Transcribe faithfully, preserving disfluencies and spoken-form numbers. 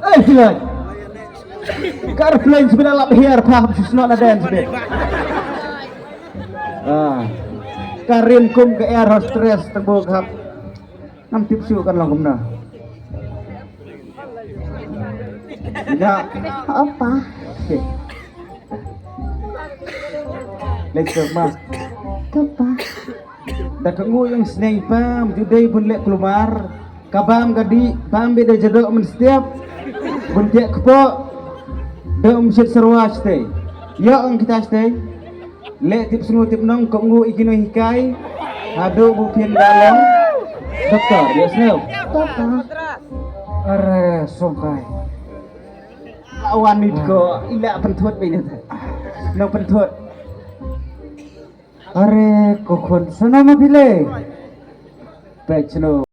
Eh, Jilai. Kar plain sebenarnya lap hiar paham susno na den sebe. Ah. Karin kum ke air hostess tebo khap. Nam tip shu kan long kumna. Ya, apa? Okay. Let's go, ma. Apa? Da ka ngu ïa u sneng pam, ju dei bun leh kulmar. Ka bam ka dih, bam bit da jadok mynstep. Bun tiak kpoh. Da um shit sarwa shtei. Ïa ong kita shtei. Leh tip sngew tip nong, ka ngu i kino hikai. Haduh bu phin da long. Doktor, ïa sngew. Doktor. Are songkai. Lawan nit ko, ila pynthut bini. Nong pynthut. Are ko khun, sana ma pile. Pechno.